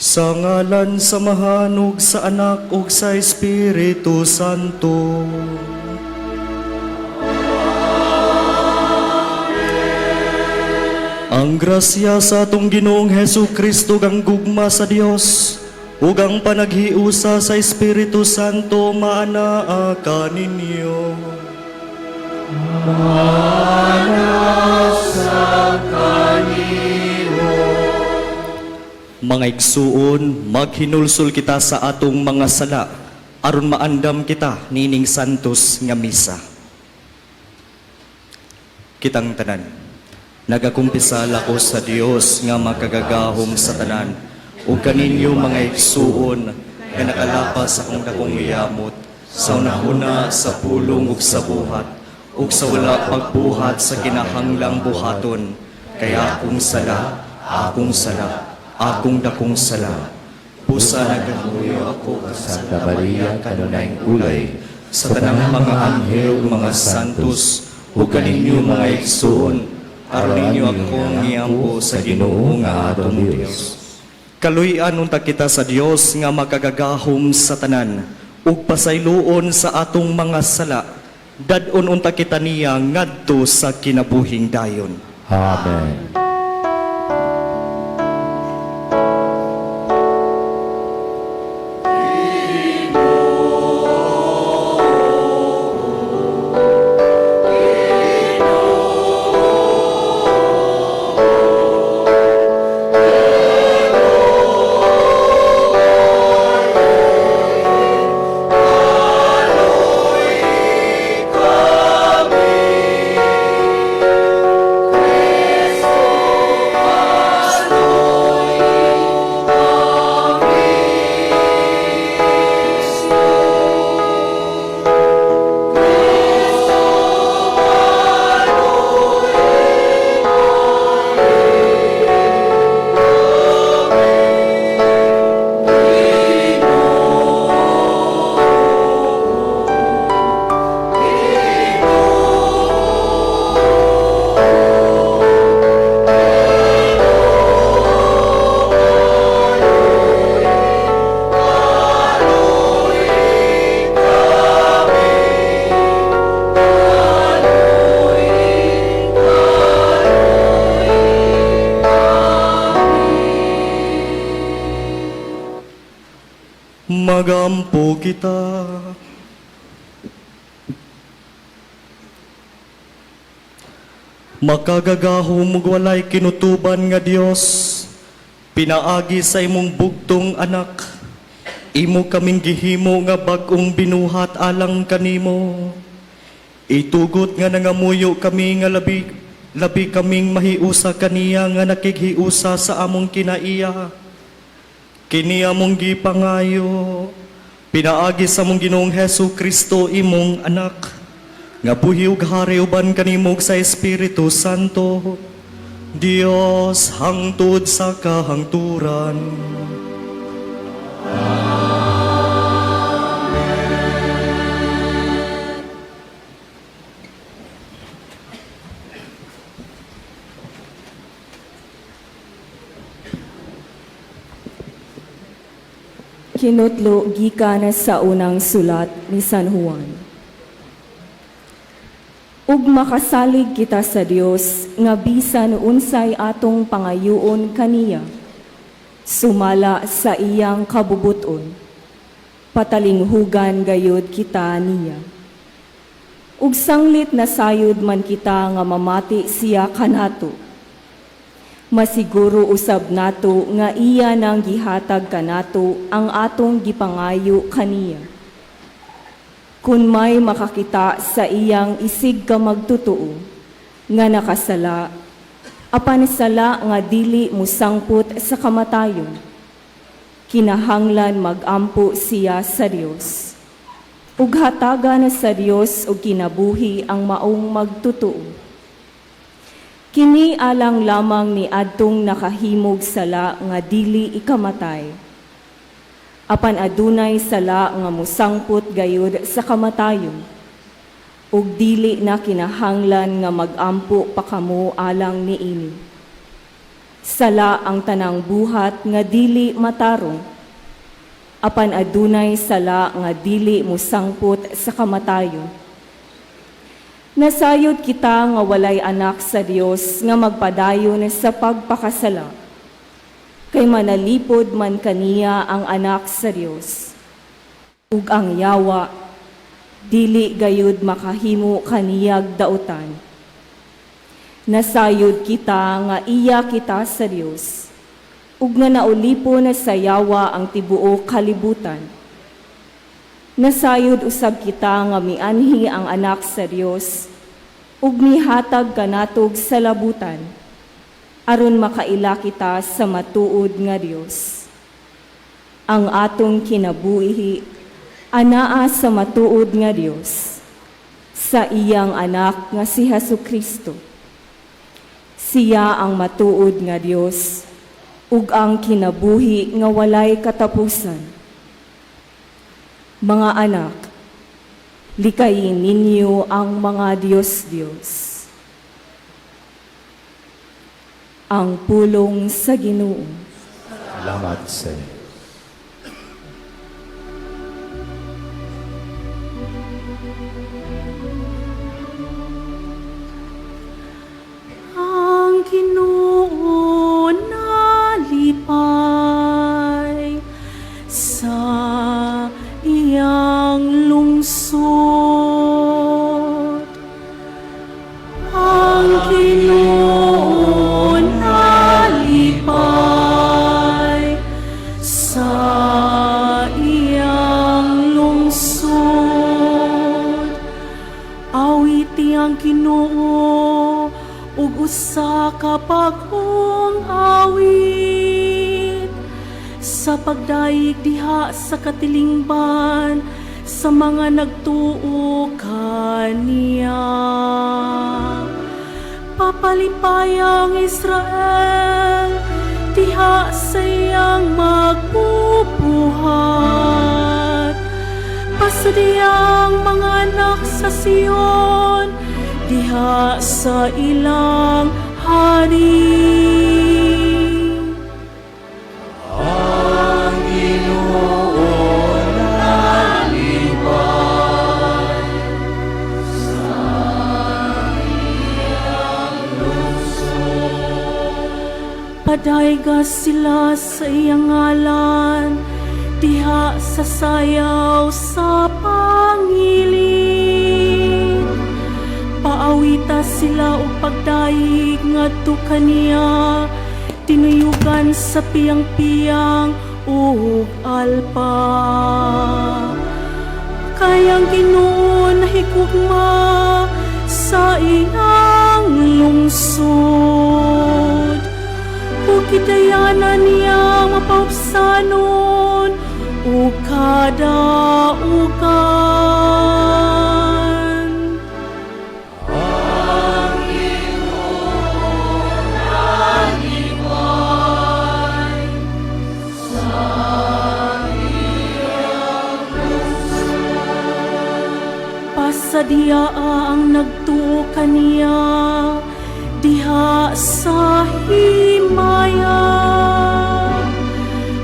Sa ngalan sa Amahan ug sa Anak ug sa Espiritu Santo. Ang grasya sa atong Ginoong Hesu Kristo ug ang gugma sa Dios ug ang panaghiusa sa Espiritu Santo maanaa kaninyo. Mga igsuon, maghinulsol kita sa atong mga sala aron maandam kita nining santos nga misa. Kitang tanan, nagakumpisal ako sa Dios nga makagagahom sa tanan ug kaninyo, mga igsuon, nga nakalapas akong dakong yamot sa unahuna, sa pulong ug sa buhat ug sa wala pagbuhat sa kinahanglang buhaton, kay akong sala, akong sala, akong dakong sala. Busa nagamuyo ako ka Santa Maria, kanunayng ulay, sa tanang mga anghel ug mga santos ug kaninyo, mga igsuon, aron ninyo akong iampo sa Ginoo nga atong Dios. Kaluy-an unta kita sa Dios nga makagagahom sa tanan ug pasayloon sa atong mga sala. Dad-on unta kita niya ngadto sa kinabuhing dayon. Amen. Magampo kita. Makagagahom ug walay kinutuban nga Dios, pinaagi sa imong bugtong anak, imo kaming gihimo nga bag-ong binuhat alang kanimo. Itugot nga nangamuyo kami nga labi labi kaming mahiusa kaniya nga nakighiusa sa among kinaiya. Kini among gipangayo, pinaagi sa among Ginoong Hesu Kristo, imong anak, nga buhi ug hari uban kanimo ug sa Espiritu Santo, Dios hangtod sa kahangturan. Kinutlo gikan sa unang sulat ni San Juan. Ug makasalig kita sa Dios nga bisan unsay atong pangayuon kaniya, sumala sa iyang kabubuton, patalinghugan gayud kita niya. Ug sanglit nasayod man kita nga mamati siya kanato, masiguro usab nato nga iya nang gihatag kanato ang atong gipangayo kaniya. Kun may makakita sa iyang isig ka magtotoo nga nakasala, apan sala nga dili musangpot sa kamatayon, kinahanglan magampo siya sa Dios. Ug hatagan sa Dios og kinabuhi ang maong magtotoo. Kini alang lamang ni adtong nakahimog sala nga dili ikamatay. Apan adunay sala nga musangpot gayud sa kamatayon. Ug dili na kinahanglan nga magampo pa kamo alang niini. Sala ang tanang buhat nga dili matarong. Apan adunay sala nga dili mosangpot sa kamatayon. Nasayod kita nga walay anak sa Dios nga magpadayon sa pagpakasala. Kay manalipod man kaniya ang anak sa Dios. Ug ang yawa dili gayud makahimo kaniyag dautan. Nasayod kita nga iya kita sa Dios ug nga naulipon na sa yawa ang tibuok kalibutan. Nasayod usab kita nga mianhi ang anak sa Dios ug mihatag kanatog sa labutan aron makaila kita sa matuod nga Dios. Ang atong kinabuhi anaa sa matuod nga Dios, sa iyang anak nga si Hesus Kristo. Siya ang matuod nga Dios ug ang kinabuhi nga walay katapusan. Mga anak, likayin ninyo ang mga Diyos-Diyos. Ang pulong sa Ginoo. Salamat sa Diyos. Ang Ginoo nalipay sa iyang lungsod. Ang Ginoo nalipay sa iyang lungsod. Awiti ang Ginoo ug usa ka bag-ong awit sa pagdayeg diha sa katilingban sa mga nagtuo kaniya. Papalipaya ang Israel diha sa iyang magbubuhat. Pasadiya ang mga anak sa Sion diha sa ilang hari. Ang Ginoo nalipay sa iyang lungsod. Padayga sila sa iyang ngalan diha sa sayaw sa pangilid. Paawita sila og pagdayeg ngadto kaniya, tinuyugan sa piyang-piyang ug alpa. Kay ang Ginoo nahigugma sa iyang lungsod ug gidayanan niya mapaubsanon ug kadaugan. Ang Ginoo nalipay sa iyang lungsod. Pasadiaa ang nagtuo kaniya diha sa himaya.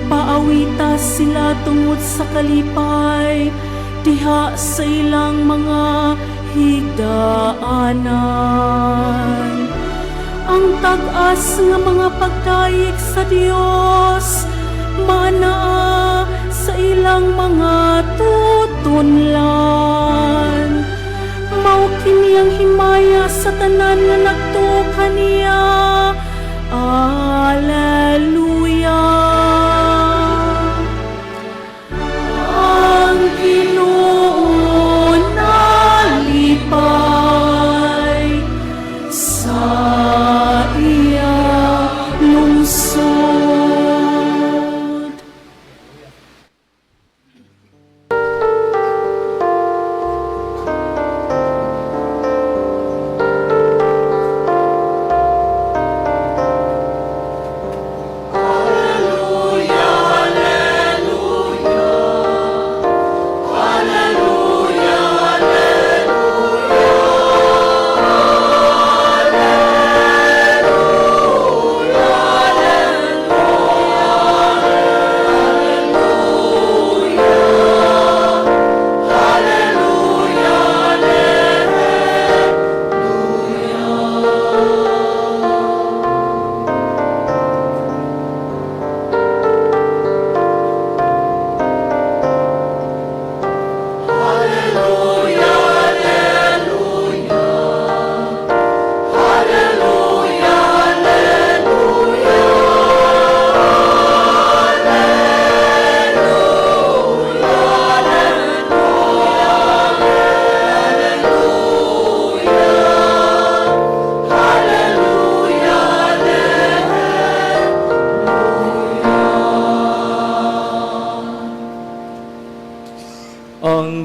Paawita sila tungod sa kalipay diha sa ilang mga higdaanan. Ang tag-as nga mga pagdayeg sa Dios maanaa sa ilang mga tutunlan. Mao kini ang himaya sa tanan nga nagtuo kaniya. Alleluia. Ang Ginoo nalipay sa iyang lungsod.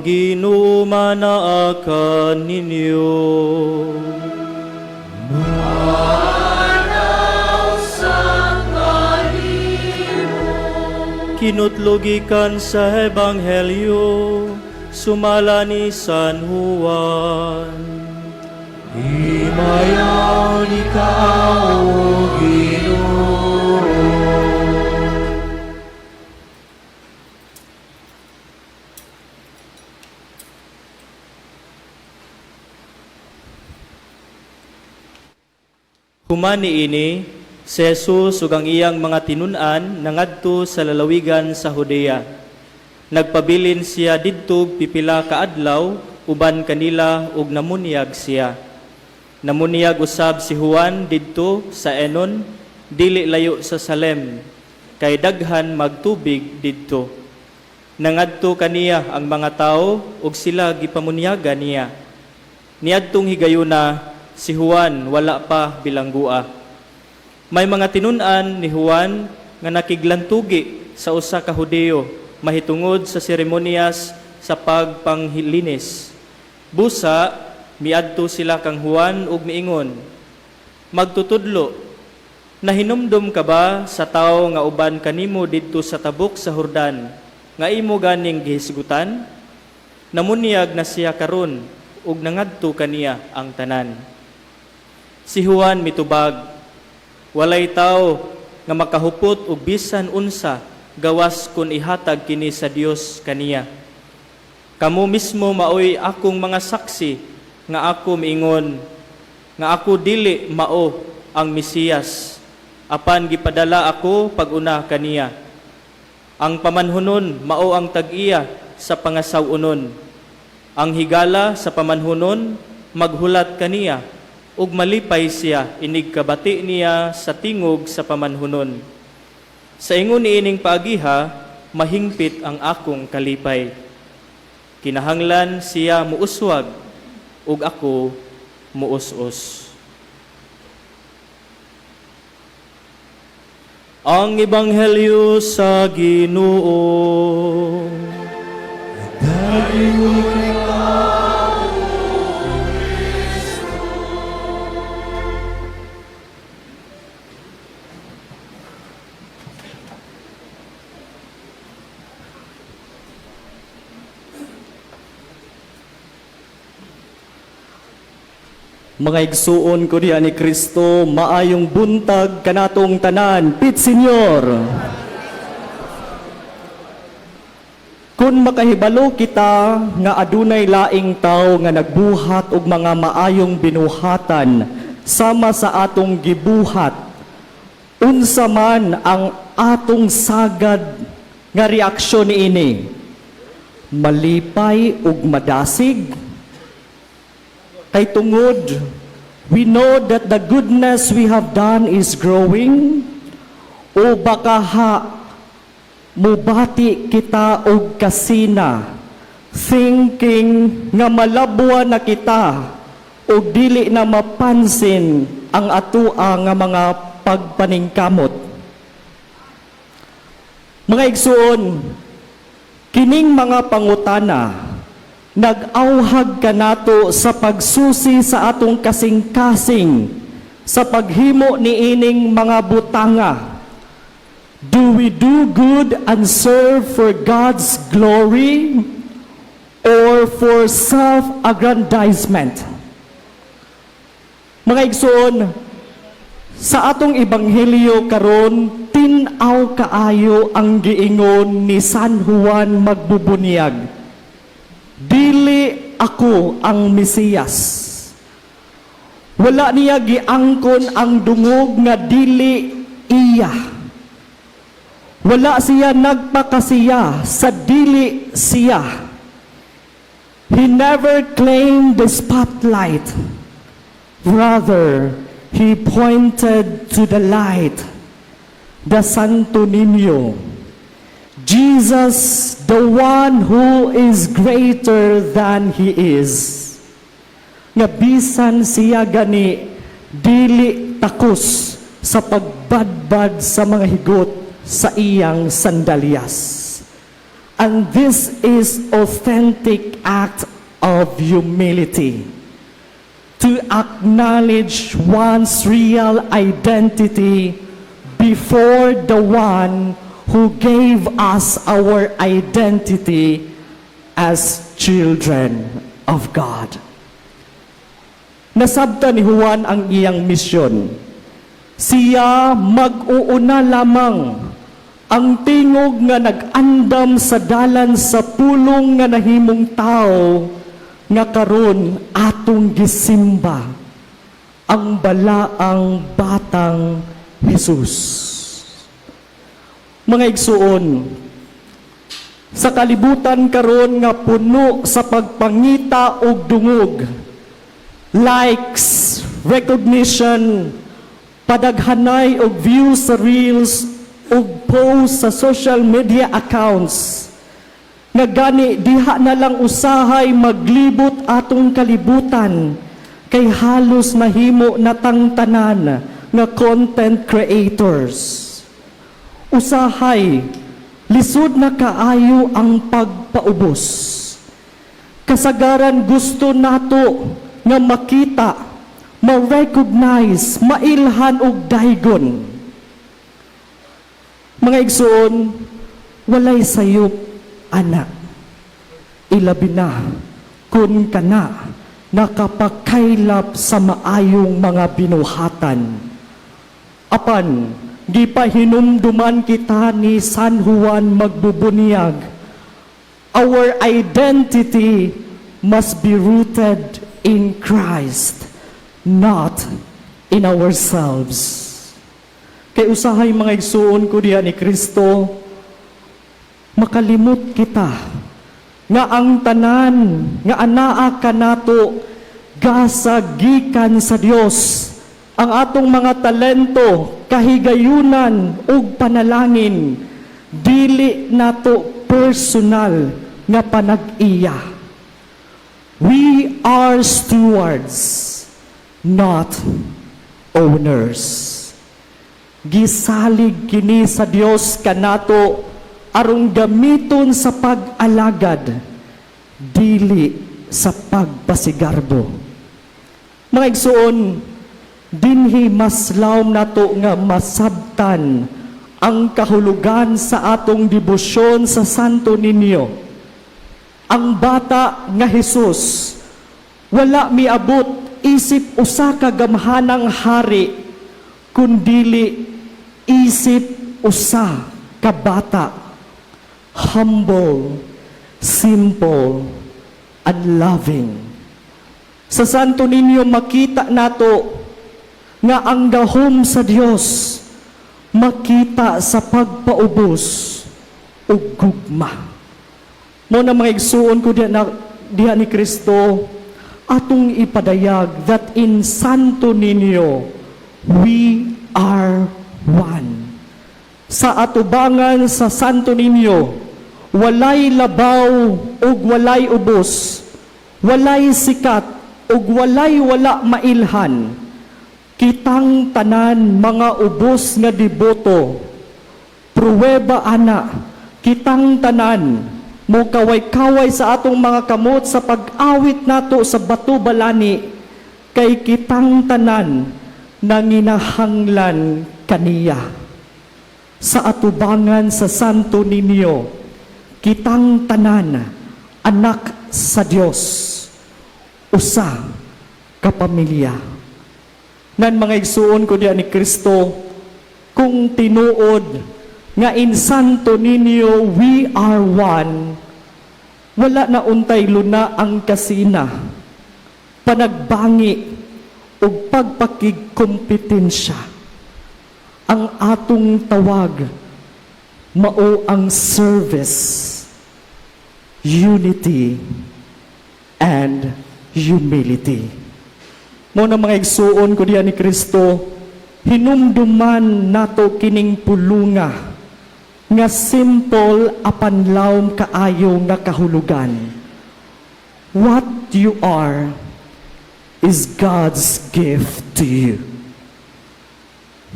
Ang Ginoo manaa kaninyo. Sa kanimo. Kinutlo gikan sa Ebanghelyo sumala ni San Juan. Himayaon ikaw, O Ginoo. Human niini, si Jesus ug ang iyang mga tinun-an nangadto sa lalawigan sa Judea. Nagpabilin siya didto pipila ka adlaw uban kanila ug namunyag siya. Namunyag usab si Juan didto sa Enon, dili layo sa Salem, kay daghan magtubig didto. Nangadto kaniya ang mga tawo ug sila gipamunyagan niya. Niadtong higayuna, si Juan wala pa bilanggua. May mga tinun-an ni Juan nga nakiglantugi sa usa ka Hudiyo mahitungod sa seremonyas sa pagpanghilinis. Busa miadto sila kang Juan ug miingon, "Magtutudlo, nahinumdom ka ba sa tawo nga uban kanimo didto sa tabok sa Hordan nga imo ganing gihisgutan? Namunyag na siya karon ug nangadto kaniya ang tanan." Si Juan mitubag, "Walay tawo nga makahupot og bisan unsa gawas kun ihatag kini sa Dios kaniya. Kamo mismo maoy akong mga saksi nga ako miingon nga ako dili mao ang Mesiyas, apan gipadala ako pag-una kaniya. Ang pamanhunon mao ang tag-iya sa pangasaw-onon. Ang higala sa pamanhunon maghulat kaniya ug malipay siya inig kabati niya sa tingog sa pamanhunon. Sa ingon niining paagiha, mahingpit ang akong kalipay. Kinahanglan siya muuswag ug ako muus-os." Ang Ebanghelyo sa Ginoo. Daghang. Mga igsuon ko diha ni Kristo, maayong buntag kanatong tanan. Pit Senyor. Kung makahibalo kita nga adunay laing tawo nga nagbuhat og mga maayong binuhatan sama sa atong gibuhat, unsa man ang atong sagad nga reaksyon niini? Malipay ug madasig? Kay tungod, we know that the goodness we have done is growing, o baka ha, mubati kita og kasina, thinking nga malabwa na kita o dili na mapansin ang atua nga mga pagpaningkamot? Mga igsuon, kining mga pangutana nag-auhag kanato sa pagsusi sa atong kasing-kasing sa paghimo niining mga butanga. Do we do good and serve for God's glory or for self-aggrandizement? Mga igsoon, sa atong ebanghelyo karon, tin-aw kaayo ang giingon ni San Juan Magbubunyag. "Dili ako ang Mesiyas." Wala niya giangkon ang dungog nga dili iya. Wala siya nagpakasiya sa dili siya. He never claimed the spotlight. Rather, he pointed to the light, the Santo Niño, Jesus, the one who is greater than he is. Nga bisan siya gani, dili takos sa pagbadbad sa mga higot sa iyang sandalyas. And this is authentic act of humility, to acknowledge one's real identity before the one who gave us our identity as children of God. Nasabtan ni Juan ang iyang misyon. Siya mag-uuna lamang, ang tingog nga nag-andam sa dalan sa Pulong nga nahimong tao nga karon atong gisimba, ang balaang batang Jesus. Mga igsuon, sa kalibutan karon nga puno sa pagpangita og dungog, likes, recognition, padaghanay og views sa reels ug post sa social media accounts, nga gani diha na lang usahay maglibot atong kalibutan kay halos nahimo natang tanan nga content creators. Usahay, lisod na kaayo ang pagpaubos. Kasagaran gusto nato nga makita, ma-recognize, mailhan og daygon. Mga igsuon, walay sayop ana. Ilabi na kung kana nakapakaylap sa maayong mga binuhatan. Apan, gipahinumduman kita ni San Juan Magbubunyag, our identity must be rooted in Christ, not in ourselves. Kay usahay, mga igsuon ko diha ni Kristo, makalimot kita nga ang tanan nga anaa kanato gasa gikan sa Dios. Ang atong mga talento, kahigayunan ug panalangin dili nato personal nga panag-iya. We are stewards, not owners. Gisalig kini sa Dios kanato arong gamiton sa pag-alagad, dili sa pagpasigarbo. Mga igsuon, dinhi mas lawom nato nga masabtan ang kahulugan sa atong debosyon sa Santo Niño. Ang bata nga Jesus wala miabot isip usa ka gamhanang hari, kundili isip usa ka bata, humble, simple, and loving. Sa Santo Niño makita nato nga ang gahom sa Dios makita sa pagpaubos ug gugma. Mao na, mga igsuon ko diha, na, diha ni Kristo, atong ipadayag that in Santo Niño we are one. Sa atubangan sa Santo Niño, walay labaw ug walay ubos, walay sikat ug walay wala mailhan. Kitang tanan mga ubos nga deboto. Pruweba ana, kitang tanan mo kaway-kaway sa atong mga kamot sa pag-awit nato sa Bato Balani kay kitang tanan nanginahanglan kaniya. Sa atubangan sa Santo Niño, kitang tanan anak sa Dios, usa ka pamilya. Ngan mga igsuon ko diha ni Kristo, kung tinuod nga in Santo Niño we are one, wala na untay luna ang kasina, panagbangi ug pagpakigkompetensya. Ang atong tawag mao ang service, unity, and humility. Mao na, mga igsuon ko diha ni Kristo, hinumduman nato kining pulunga nga simple apan lawom kaayo nga kahulugan. What you are is God's gift to you.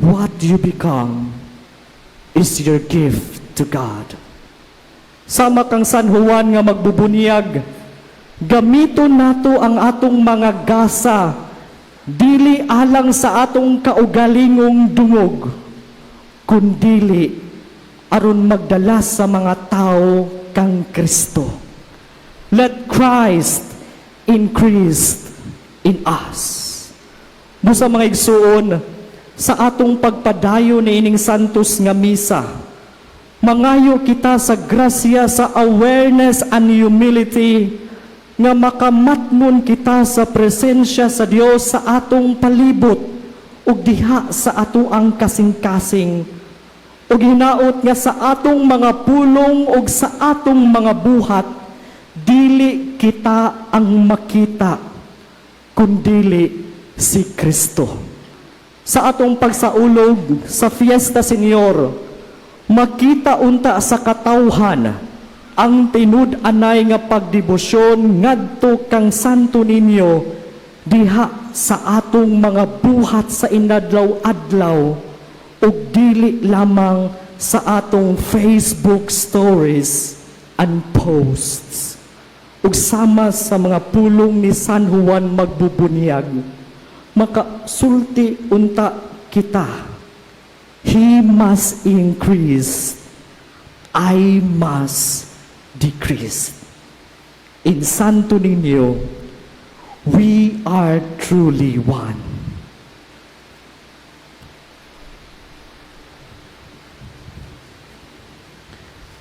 What you become is your gift to God. Sama kang San Juan nga magbubunyag, gamiton nato ang atong mga gasa dili alang sa atong kaugalingong dungog, kundili aron magdala sa mga tao kang Kristo. Let Christ increase in us. Busa, mga igsuon, sa atong pagpadayon ni ining santos nga misa, mangayo kita sa grasya sa awareness and humility nga makamatngon kita sa presensya sa Dios sa atong palibot ug diha sa atoang kasing-kasing, ug hinaot nga sa atong mga pulong ug sa atong mga buhat, dili kita ang makita kundili si Kristo. Sa atong pagsaulog sa Fiesta Señor, makita unta sa katawhan ang tinud-anay nga pagdebosyon ngadto kang Santo Niño diha sa atong mga buhat sa inadlaw-adlaw ug dili lamang sa atong Facebook stories and posts. Ug sama sa mga pulong ni San Juan Magbubunyag, makasulti unta kita, "He must increase, I must decrease." In Santo Niño, we are truly one.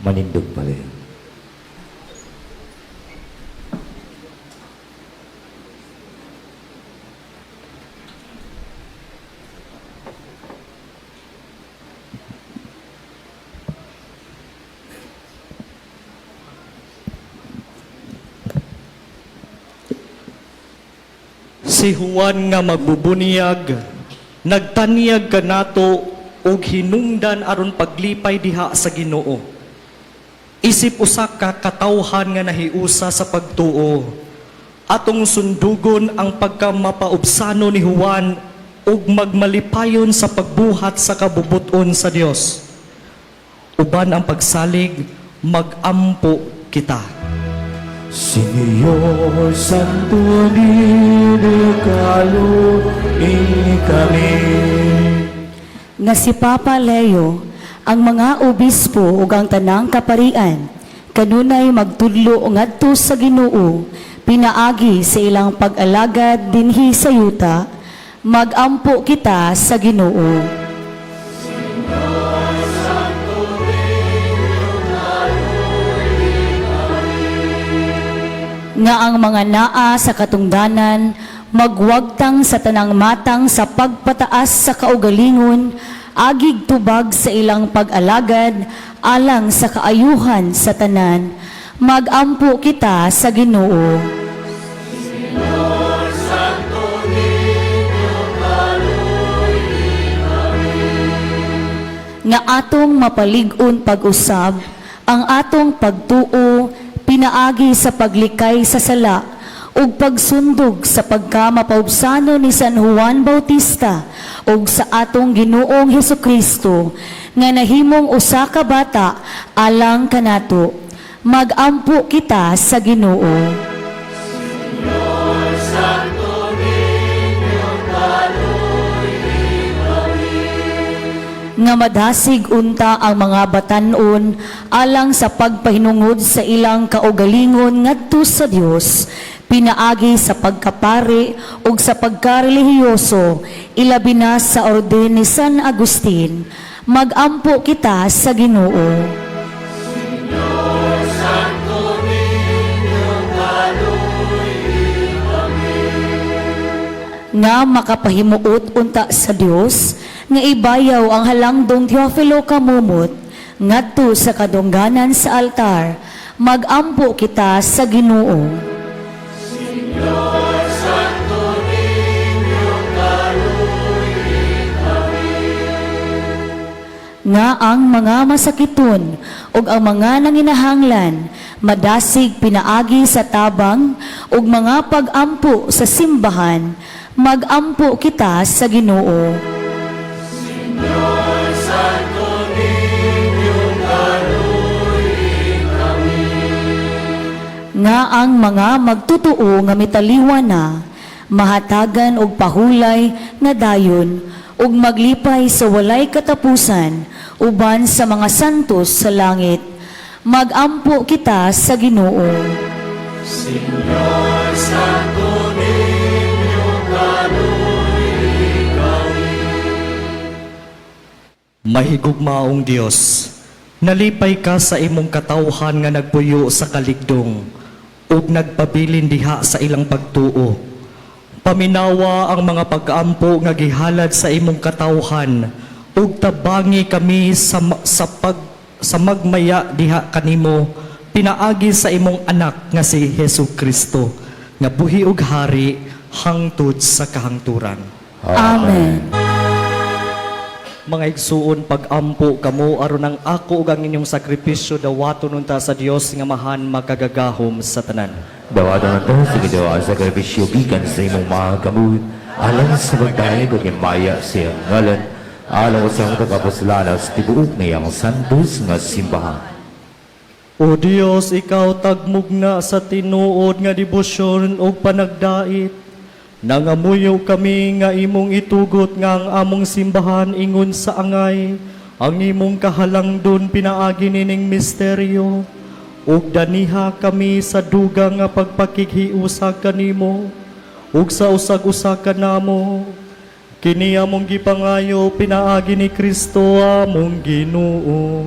Manindog pala. Si Juan nga magbubunyag, nagtanyag kanato og hinungdan aron paglipay diha sa Ginoo. Isip usa ka katawhan nga nahiusa sa pagtuo, atong sundugon ang pagkamapaubsano ni Juan ug magmalipayon sa pagbuhat sa kabubuton sa Dios. Uban ang pagsalig, magampo kita. Señor Santo Niño, kaluoyi kami. Nga si Papa Leo, ang mga obispo ug ang tanang kaparian, kanunay magtudlo ngadto sa Ginoo, pinaagi sa ilang pag-alagad dinhi sa yuta, magampo kita sa Ginoo. Nga ang mga naa sa katungdanan magwagtang sa tanang matang sa pagpataas sa kaugalingon, agig tubag sa ilang pag-alagad alang sa kaayuhan sa tanan, magampo kita sa Ginoo. Nga atong mapalig-on pag-usab ang atong pagtuo pinaagi sa paglikay sa sala ug pagsundog sa pagkamapaubsano ni San Juan Bautista ug sa atong Ginoong Hesukristo nga nahimong usa ka bata alang kanato, magampo kita sa Ginoo. Nga madasig unta ang mga batan-on alang sa pagpahinungod sa ilang kaugalingon ngadto sa Dios pinaagi sa pagkapari ug sa pagkarelihiyoso, ilabi na sa orden ni San Agustin, magampo kita sa Ginoo. Nga makapahimuot unta sa Dios nga ibayaw ang halangdong Teofilo Camomot ngadto sa kadungganan sa altar, magampo kita sa Ginoo. Nga ang mga masakiton ug ang mga nanginahanglan madasig pinaagi sa tabang ug mga pag-ampo sa simbahan, magampo kita sa Ginoo. ang mga magtutuo nga mitaliwa na, mahatagan og pahulay nga dayon ug maglipay sa walay katapusan uban sa mga santos sa langit. Magampo kita sa Ginoo. Señor Santo Niño, kaluoyi kami. Mahigugmaong Dios, nalipay ka sa imong katawhan nga nagpuyo sa kaligdong ug nagpabilin diha sa ilang pagtuo. Paminawa ang mga pag-ampo nga gihalad sa imong katawhan ug tabangi kami sa magmaya diha kanimo pinaagi sa imong anak nga si Hesus Kristo nga buhi ug hari hangtod sa kahangturan. Amen. Mga igsuon, pag-ampo kamo aron ang ako ug ang inyong sakripisyo dawaton unta sa Dios nga mahan makagagahom sa tanan. Dawaton nato sa Ginoo ang sakripisyo gikan sa imong mga kamot alang sa pagdayeg ug himaya sa iyang ngalan alang sa iyang kakapuslanan sa tibuok nga iyang santos nga simbahan. O Dios, ikaw tagmugna sa tinuod nga debosyon ug panagdait. Nangamuyo kami nga imong itugot nga ang among simbahan ingon sa angay, ang imong kahalangdon pinaagi nining misteryo. Ug daniha kami sa dugang nga pagpakighiusa kanimo, ug sa usag-usa kanamo. Kini among gipangayo pinaagi ni Kristo among Ginoo.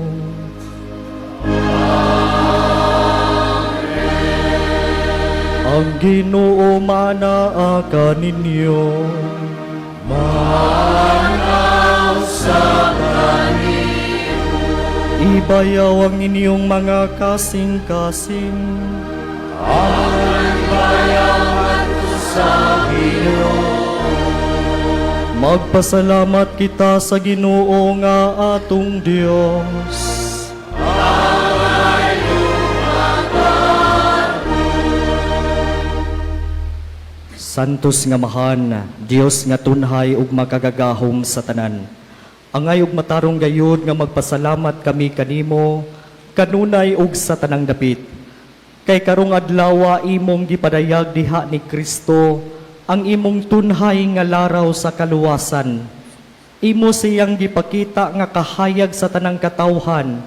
Ang Ginoo manaa kaninyo. Ibayaw ang inyong mga kasing-kasing. Magpasalamat kita sa Ginoo nga atong Dios. Santos nga mahan, Dios nga tunhay ug makagagahom sa tanan. Angay ug matarong gayud nga magpasalamat kami kanimo kanunay ug sa tanang dapit. Kay karong adlaw imong gipadayag diha ni Kristo ang imong tunhay nga laraw sa kaluwasan. Imo siyang gipakita nga kahayag sa tanang katawhan.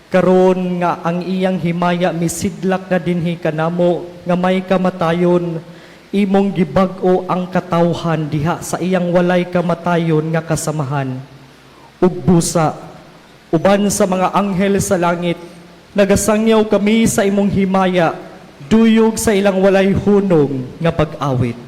Karon nga ang iyang himaya misidlak na dinhi kanamo nga may kamatayon, imong gibag-o ang katawhan diha sa iyang walay kamatayon nga kasamahan. Ug busa, uban sa mga anghel sa langit, nagasangyaw kami sa imong himaya, duyog sa ilang walay hunong nga pag-awit.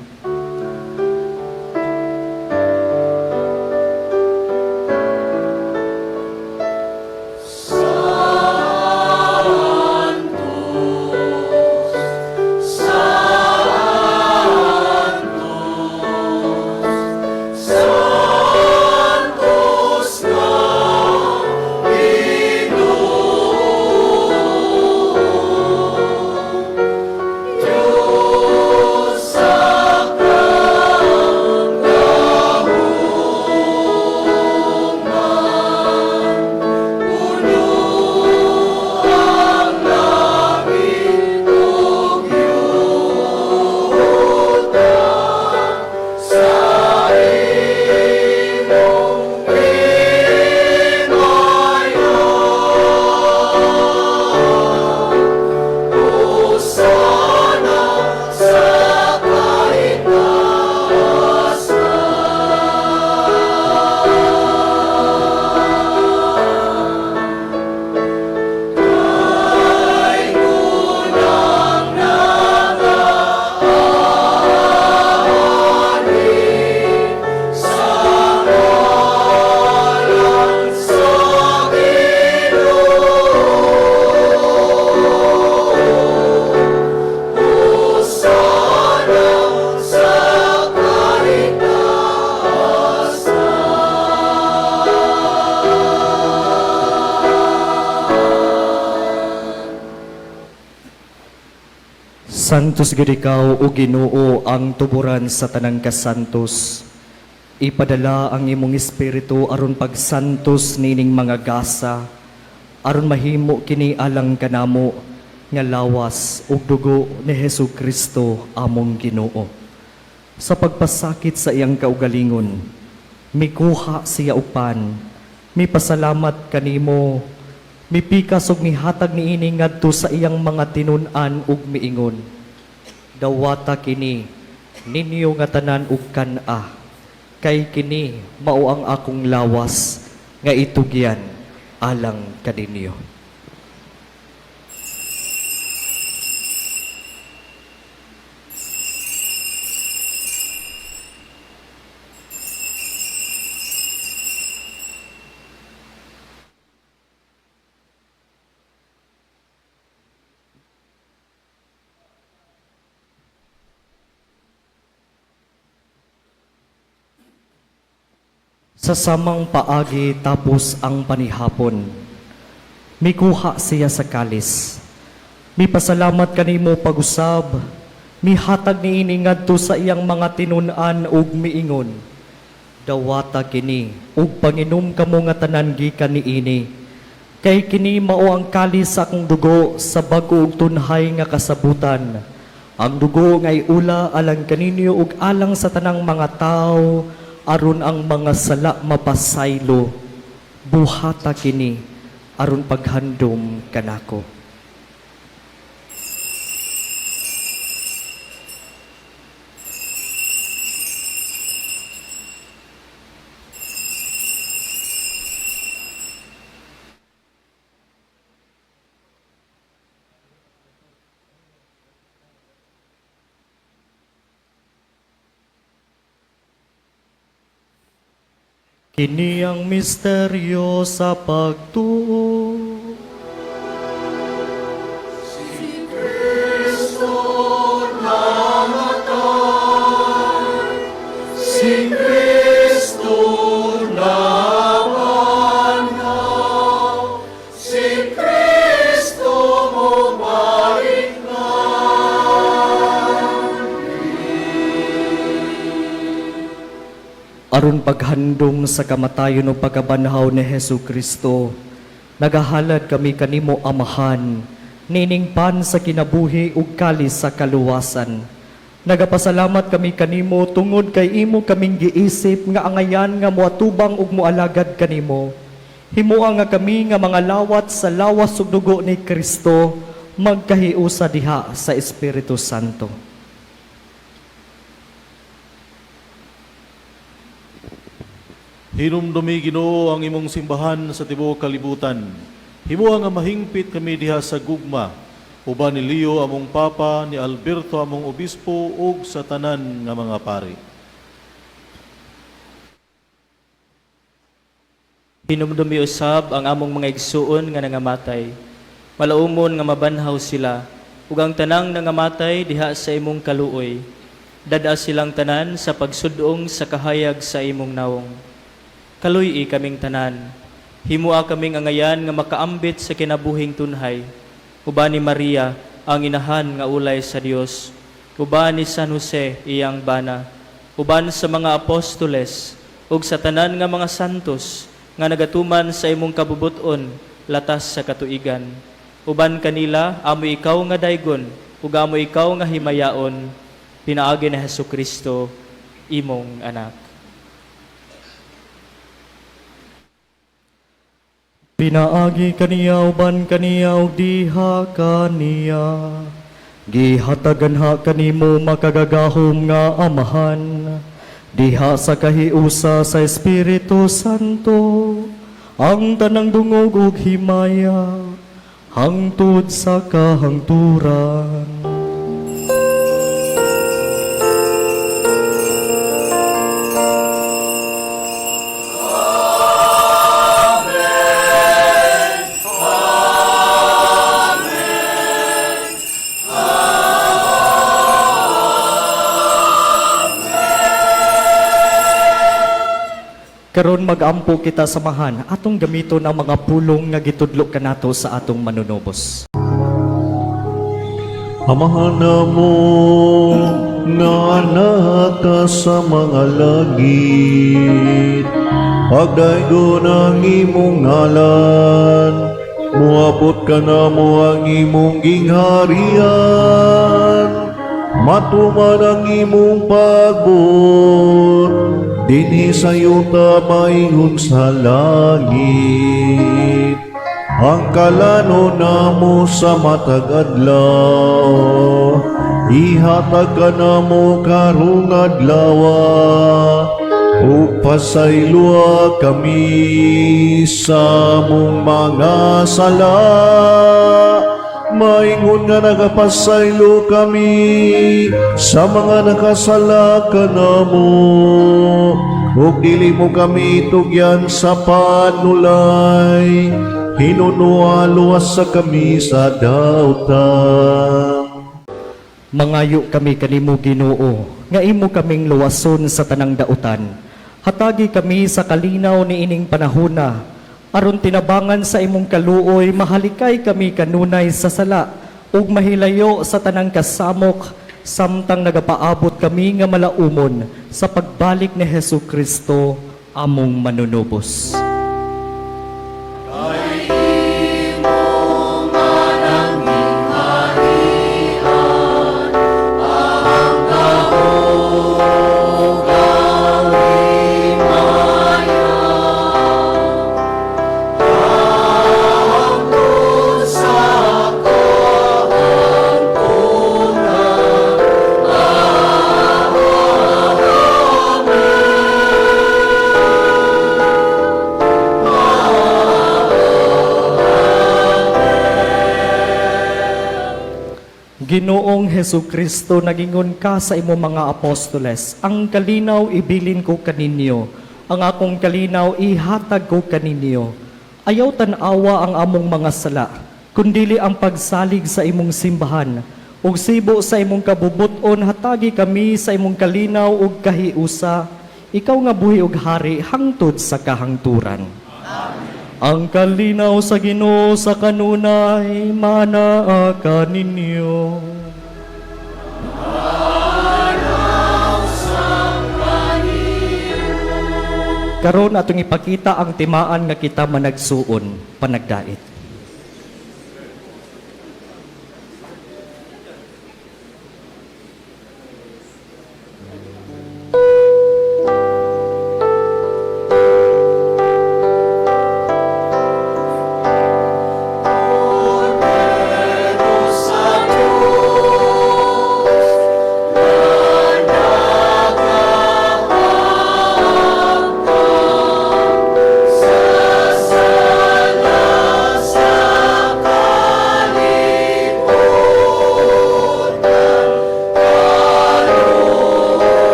Santos gid ikaw o Ginoo ang tuburan sa tanang kasantos. Ipadala ang imong espiritu aron pagsantos nining mga gasa, aron mahimo kini alang kanamo nga lawas ug dugo ni Hesus Kristo among Ginoo. Sa pagpasakit sa iyang kaugalingon, mikuha siya og pan, mipasalamat kanimo, mipikas ug mihatag niini ngadto sa iyang mga tinun-an ug miingon: "Dawata kini ninyo nga tanan ug kan-a, kay kini mao ang akong lawas nga itugyan alang kaninyo." Sa samang paagi tapos ang panihapon, mikuha siya sa kalis. Mipasalamat kanimo pag-usab, mihatag niini ngadto sa iyang mga tinun-an ug miingon: "Dawata kini ug panginom kamo nga tanan gikan niini, kay kini mao ang kalis sa akong dugo sa bag-o ug tunhay nga kasabutan, ang dugo nga iula alang kaninyo ug alang sa tanang mga tawo aron ang mga sala mapasaylo. Buhata kini aron paghandom kanako." Kini ang misteryo sa pagtuo. Si Kristo nabanhaw, si Kristo mobalik na. Aron paghandom sa kamatayon o pagkabanhaw ni Hesu Kristo, nagahalad kami kanimo, Amahan, nining pan sa kinabuhi ug kalis sa kaluwasan. Nagapasalamat kami kanimo tungod kay imo kaming giisip nga angayan nga moatubang ug moalagad kanimo. Himoa nga kami nga mga lawat sa lawas ug dugo ni Kristo magkahiusa diha sa Espiritu Santo. Hinumdumi, Ginoo, ang imong simbahan sa tibuok kalibutan. Himoa nga mahingpit kami diha sa gugma uban ni Leo among Papa, ni Alberto among obispo ug sa tanan nga mga pari. Hinumdumi usab ang among mga igsuon nga nangamatay. Malaumon nga mabanhaw sila ug ang tanang nangamatay diha sa imong kaluoy. Dad-a silang tanan sa pagsud-ong sa kahayag sa imong nawong. Kaluy-i kaming tanan. Himua kaming angayan nga makaambit sa kinabuhing tunhay. Uban ni Maria, ang inahan nga ulay sa Dios. Uban ni San Jose, iyang bana. Uban sa mga apostoles ug sa tanan nga mga santos nga nagatuman sa imong kabubuton latas sa katuigan. Uban kanila amo ikaw nga daygon ug amo ikaw nga himayaon pinaagi ni Hesus Kristo, imong anak. Pinaagi kaniya, uban kaniya ug diha kaniya, gihatagan ha kanimo, makagagahom nga Amahan, diha sa kahiusa sa Espiritu Santo, ang tanang dungog ug himaya hangtod sa kahangturan. Karon mag-ampo kita samahan, atong gamiton ang mga pulong nga gitudlo kanato sa atong manunubos. Amahan namo nga naka sa mga langit, pagdaygon ang imong ngalan. Muabot kanamo ang imong gingharian, matuman ang imong pagbuot dinhi sa yuta maingon sa langit. Ang kalanon namo sa matag adlaw, ihatag kanamo karong adlaw, ug pasayloa kami sa among mga sala, maingon nga nagapasaylo kami sa mga nakasala kanamo, ug dili mo kami tugyan sa panulay, hinunoa luwasa kami sa dautan. Mangayo kami kanimo, Ginoo, nga imo kaming luwason sa tanang dautan. Hatagi kami sa kalinaw ni ining panahona, aron tinabangan sa imong kaluoy mahalikay kami kanunay sa sala ug mahilayo sa tanang kasamok samtang nagapaabot kami nga malaumon sa pagbalik ni Hesus Kristo among manunubos. Ginoong Hesus Kristo, nagingon ka sa imong mga apostoles, "Ang kalinaw ibilin ko kaninyo, ang akong kalinaw ihatag ko kaninyo." Ayaw tan-awa ang among mga sala, kundili ang pagsalig sa imong simbahan. Ug sibo sa imong kabubuton, hatagi kami sa imong kalinaw ug kahiusa, ikaw nga buhi ug hari hangtod sa kahangturan. Ang kalinaw sa Ginoo sa kanunay manaa kaninyo. Karon atong ipakita ang timaan nga kita managsuon, panagdait.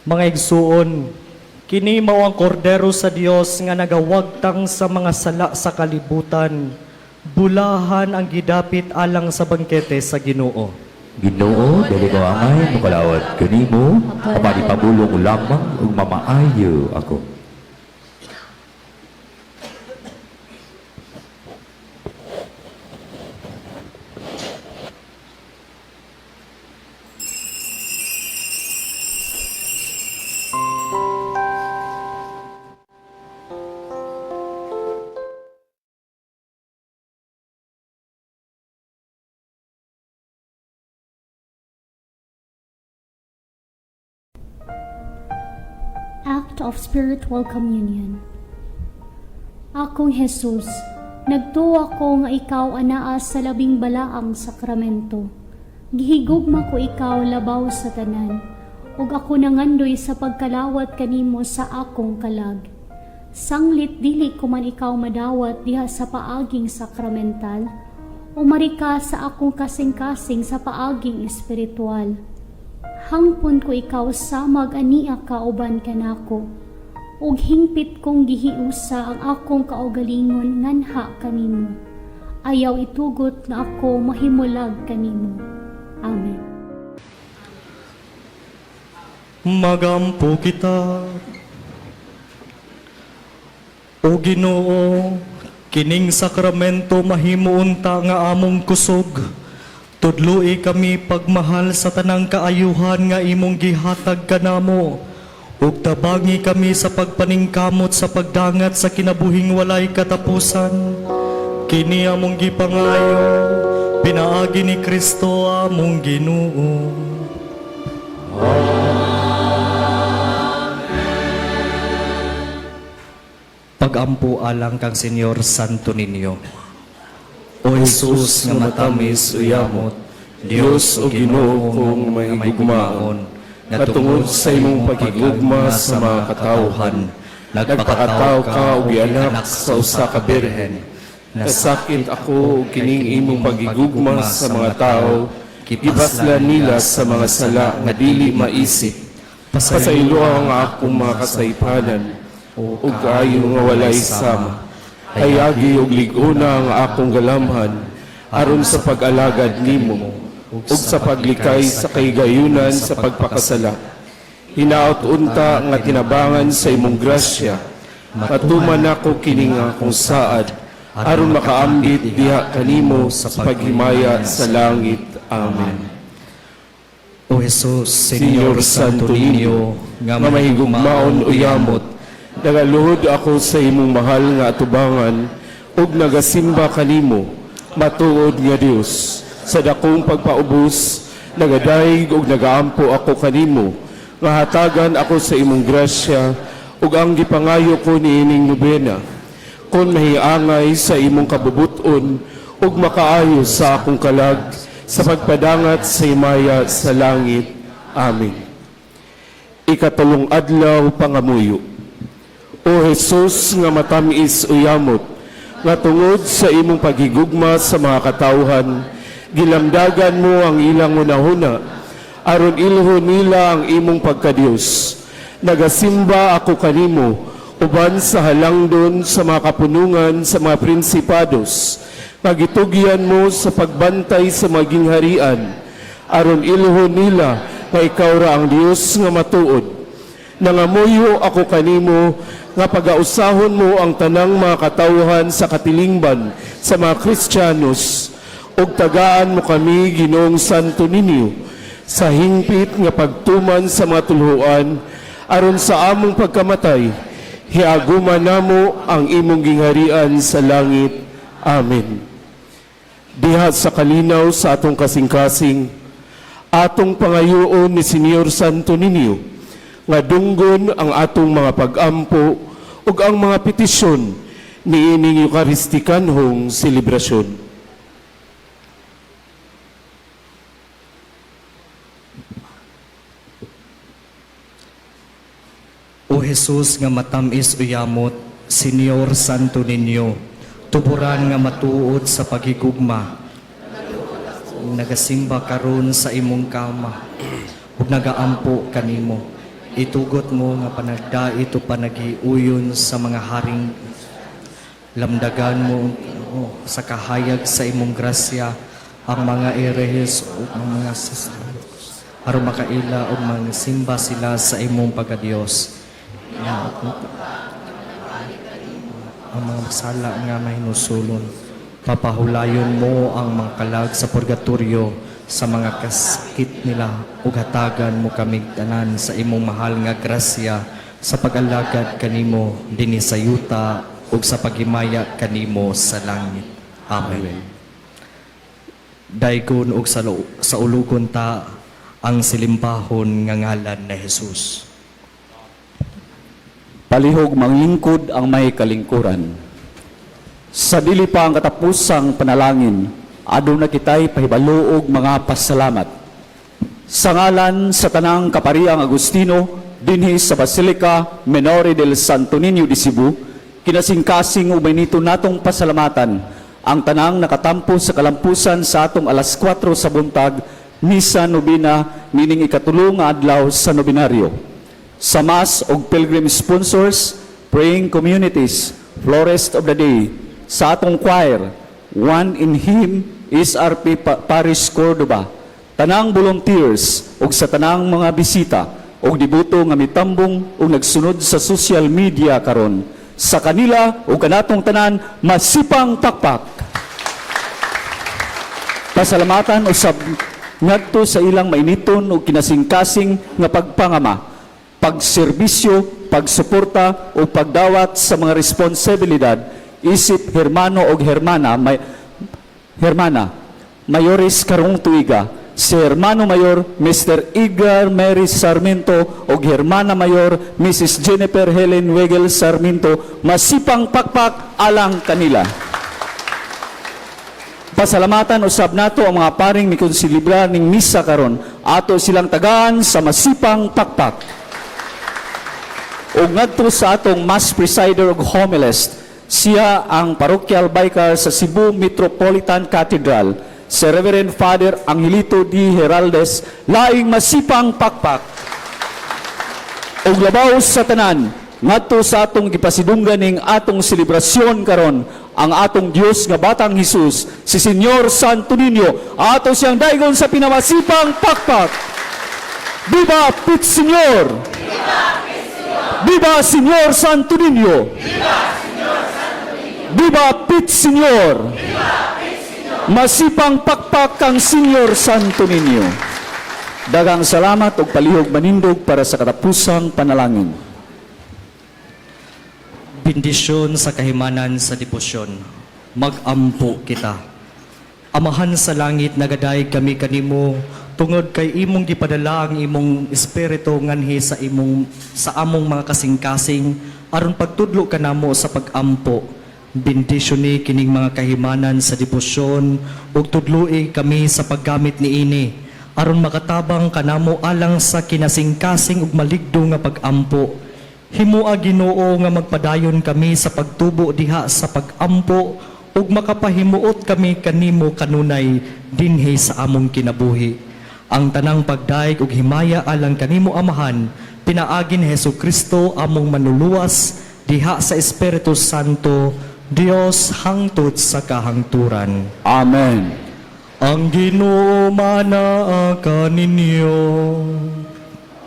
Mga igsuon, kini mao ang kordero sa Dios nga nagawagtang sa mga sala sa kalibutan. Bulahan ang gidapit alang sa bangkete sa Ginoo. Ginoo, dili ko angay mokalawat kanimo, apan ipabulong lamang ug mamaayo ako. Act of Spiritual Communion. Akong Jesus, nagtuo ako nga ikaw anaa sa labing balaang sakramento. Gihigugma ko ikaw labaw sa tanan. Ug ako nangandoy sa pagkalawat kanimo sa akong kalag. Sanglit dili ko man ikaw madawat diha sa paaging sakramental, umari ka sa akong kasing-kasing sa paaging espiritual. Hangpon ko ikaw samag ania ka uban kanako, ug hingpit kong gihiusa ang akong kaugalingon nganha kanimo. Ayaw itugot nga ako mahimulag kanimo. Amen. Magampo kita. O Ginoo, kining sakramento mahimo unta nga among kusog. Tudloi kami pagmahal sa tanang kaayuhan nga imong gihatag kanamo. Ug tabangi kami sa pagpaningkamot sa pagdangat sa kinabuhing walay katapusan. Kini among gipangayo, pinaagi ni Kristo among Ginoo. Pagampo alang kang Senyor Santo Niño. O Jesus nga matamis uyamot, Dios o Ginoo kong mahigugmaon, nga tungod sa imong paghigugma sa mga katawhan, nagpakataw ka og gianak sa usa ka birhen. Nasakit ako og kining imong paghigugma sa mga tawo, gibaslan nila sa mga sala nga dili maisip. Pasayloa ang akong mga kasaypanan, ug kaayo nga walay sama. Hayagi og lig-ona ang akong galamhan, aron sa pag-alagad nimo, ug sa paglikay sa kahigayunan sa pagpakasala. Hinaot unta nga tinabangan sa imong grasya, matuman nako kini nga akong saad, aron makaambit diha kanimo sa paghimaya sa langit. Amen. O Jesus, Senyor Santo Niño, nga mahigugmaon uyamot, nagaluhod ako sa imong mahal nga atubangan ug nagasimba kanimo, matuod nga Dios. Sa dakong pagpaubos, nagadayeg ug nagaampo ako kanimo, nga hatagan ako sa imong grasya ug ang gipangayo ko niining nobena, kon mahiangay sa imong kabubut-on ug makaayo sa akong kalag sa pagpadangat sa himaya sa langit. Amen. Ikatulong adlaw, pangamuyo. O Jesus nga matamis uyamot, nga tungod sa imong paghigugma sa mga katawhan, gilamdagan mo ang ilang hunahuna, aron ilhon nila ang imong pagkadiyos. Nagasimba ako kanimo, uban sa halangdon sa mga kapunungan sa mga prinsipados, nga gitugyan mo sa pagbantay sa mga gingharian, aron ilhon nila nga ikaw ra ang Dios nga matuod. Nangamuyo ako kanimo nga pagausahon mo ang tanang mga katawhan sa katilingban sa mga Kristiyanos, ug tagaan mo kami, Ginoong Santo Niño, sa hingpit nga pagtuman sa mga tuluan, aron sa among pagkamatay hiaguma namo ang imong gingharian sa langit. Amen. Diha sa kalinaw sa atong kasing-kasing, atong pangayoon ni Senyor Santo Niño nga dunggon ang atong mga pag-ampo ug ang mga petisyon niining Eukaristikanhong selebrasyon. O Jesus nga matamis uyamot, Senyor Santo Niño, tuburan nga matuod sa paghigugma, nagasimba karon sa imong kama ug nagaampo kanimo. Itugot mo nga panagdait o panaghiuyon sa mga haring, lamdagan mo sa kahayag sa imong grasya ang mga erehes ug ang mga aron makaila ug mangsimba sila sa imong pagkadiyos. Ang mga sala nga mahinusulon, papahulayon mo ang mga kalag sa purgatorio sa mga kasakit nila, ug hatagan mo kami tanan sa imong mahal nga grasya sa pag-alagad kanimo dinhi sa yuta ug sa paghimaya kanimo sa langit. Amen. Daygon ug sa ulugon ta ang silimbahon nga ngalan ni Jesus. Palihog manglingkod ang may kalingkuran. Sa dili pa ang katapusang panalangin, aduna kitay pahibaluog mga pasalamat. Sa ngalan sa tanang kapariang Agustino, dinhi sa Basilica Minore del Santo Niño de Cebu, kinasingkasing ug nito natong pasalamatan ang tanang nakatampo sa kalampusan sa atong alas 4 sa buntag, Misa Nobina, nining ikatulo nga adlaw sa nobenaryo. Sa Mass og pilgrim sponsors, praying communities, Florist of the Day, sa atong choir, One in Him, SRP Parish Cordoba, tanang volunteers ug sa tanang mga bisita ug deboto nga mitambong ug nagsunod sa social media karon. Sa kanila ug kanatong tanan, masipang pakpak. Pasalamatan usab ngadto sa ilang mainiton ug kinasingkasing nga pagpangama, pagserbisyo, pagsuporta ug pagdawat sa mga responsibilidad isip hermano og hermana may hermana mayores karong tuiga, si Hermano Mayor Mr. Edgar Mary Sarmiento ug Hermana Mayor Mrs. Jennifer Helen Wegel Sarmiento. Masipang pakpak alang kanila. Pasalamatan usab nato ang mga paring mikonselebra ning misa karon. Ato silang tagaan sa masipang pakpak. Ug ngadto sa atong mass presider ug homilist, siya ang parochial vicar sa Cebu Metropolitan Cathedral, si Reverend Father Angelito D. Heraldes, laing masipang pakpak. Ug labaw sa tanan, ngadto sa atong gipasidunggan ning atong selebrasyon karon, ang atong Dios nga batang Hesus, si Señor Santo Niño, ato siyang daygon sa pinamasipang pakpak. Viva Pit Señor! Viva Señor Santo Niño! Viva Pit Señor! Masipang pakpak kang Señor Santo Niño. Daghang salamat ug palihog manindog para sa katapusang panalangin. Bendisyon sa kahimanan sa debosyon. Mag-ampo kita. Amahan sa langit, nagadayeg kami kanimo tungod kay imong gipadala ang imong espiritu nganhi sa among mga kasing-kasing aron pagtudlo kanamo sa pag-ampo. Bendisyoni kining mga kahimanan sa debosyon ug tudloi kami sa paggamit niini aron makatabang kanamo alang sa kinasingkasing ug maligdo nga pag-ampo. Himoa, Ginoo, nga magpadayon kami sa pagtubo diha sa pag-ampo ug makapahimuot kami kanimo kanunay dinhi sa among kinabuhi. Ang tanang pagdayeg ug himaya alang kanimo, Amahan, pinaagi ni Hesus Kristo among manluluwas, diha sa Espiritu Santo, Dios hangtod sa kahangturan. Amen. Ang Ginoo manaa kaninyo.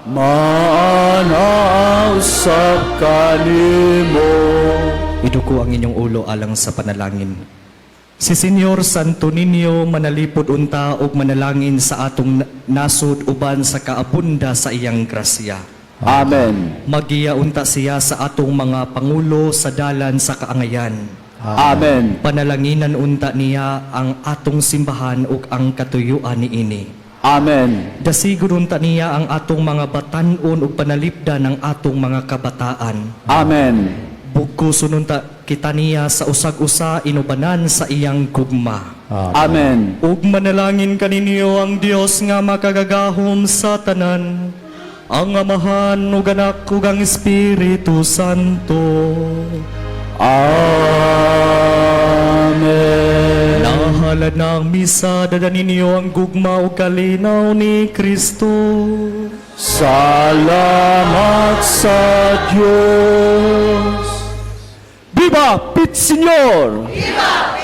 Maana usab kanimo. Iduko ang inyong ulo alang sa panalangin. Si Señor Santo Niño manalipod unta og manalangin sa atong nasod uban sa kaabunda sa iyang grasya. Amen. Magiya unta siya sa atong mga pangulo sa dalan sa kaangayan. Amen. Panalanginan unta niya ang atong simbahan ug ang katuyuan niini. Amen. Dasigon unta niya ang atong mga batan-on ug panalipdan ang atong mga kabataan. Amen. Bugkuson unta kita niya sa usag-usa inubanan sa iyang gugma. Amen. Ug manalangin kaninyo ang Dios nga makagagahom sa tanan, ang Amahan ug Anak ug ang Espiritu Santo. Amen. Nahalad na ang misa, dada ninyo ang gugma ug kalinaw ni Kristo. Salamat sa Diyos. Viva Pit Señor! Viva!